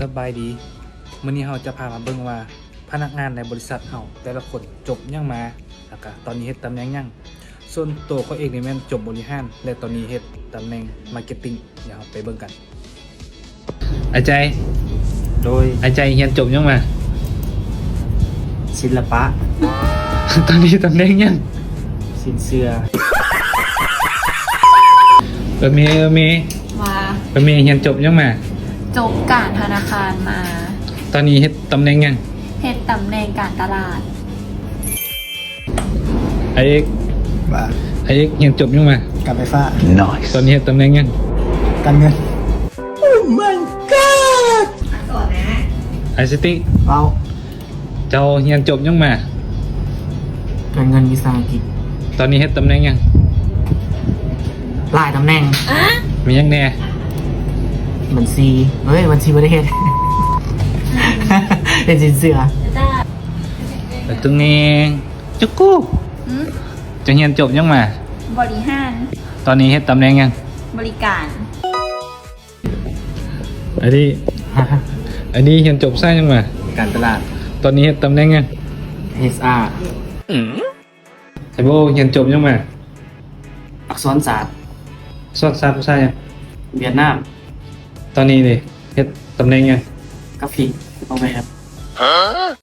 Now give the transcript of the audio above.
ສະບາຍດີ ມື້ນີ້ເຮົາຈະພາມາເບິ່ງວ່າພະນັກງານໃນບໍລິສັດເຮົາແຕ່ລະຄົນຈົບຫຍັງມາ ແລ້ວກະຕອນນີ້ເຮັດຕຳແໜ່ງຫຍັງ. ສ່ວນໂຕຂ້ອຍເອງນີ້ແມ່ນຈົບບໍລິຫານ ແລະ ຕອນນີ້ເຮັດຕຳແໜ່ງ marketing. ດຽວເຮົາໄປເບິ່ງກັນ. ອາຈາຍ ໂດຍ ອາຈາຍຮຽນຈົບຫຍັງມາ? ສິນລະປະ. ຕອນນີ້ຕຳແໜ່ງຫຍັງ? ສິນເຊື່ອ. ເອີເມ ເອີເມ ວ່າ ເອີເມ ຮຽນຈົບຫຍັງມາ? ຈົບການທະນາຄານມາ. ຕອນນີ້ເຮັດຕຳແໜ່ງຫຍັງ? ເຮັດຕຳແໜ່ງການຕະຫຼາດ. ອາເອກ ວ່າ ອາເອກ ຮຽນຈົບຫຍັງມາ? ການໄຟຟ້າ. ຕອນນີ້ເຮັດຕຳແໜ່ງຫຍັງ? ການເງິນ. Oh my god! ອາຍສະຕິ ເວົ້າ. ເຈົ້າຮຽນຈົບຫຍັງມາ? ການເງິນວິສາຫະກິດ. ຕອນນີ້ເຮັດຕຳແໜ່ງຫຍັງ? ຫຼາຍຕຳແໜ່ງ. ມີຫຍັງແດ່? ບັນຊີ. ເອີຍ ບັນຊີບໍ່ໄດ້ເຮັດ. ເຮັດສິນເຊື່ອ. ປະຕູແນງ ຈຸກກູ. ຫື? ເຈົ້າຮຽນຈົບຫຍັງມາ? ບໍລິຫານ. ຕອນນີ້ເຮັດຕຳແໜ່ງຫຍັງ? ບໍລິການ. ອັນນີ້ ອັນນີ້ຮຽນຈົບສາຍຫຍັງມາ? ການຕະຫຼາດ. ຕອນນີ້ເຮັດຕຳແໜ່ງຫຍັງ? ເອຊອາ. ໄຊໂບ ຮຽນຈົບຫຍັງມາ? ອັກສອນສາດ. ອັກສອນສາດພາສາຫຍັງ? ຫວຽດນາມ. ຕອນນີ້ເດ ເຮັດຕຳແໜ່ງຫຍັງ? ກາຟິກອອກແບບ.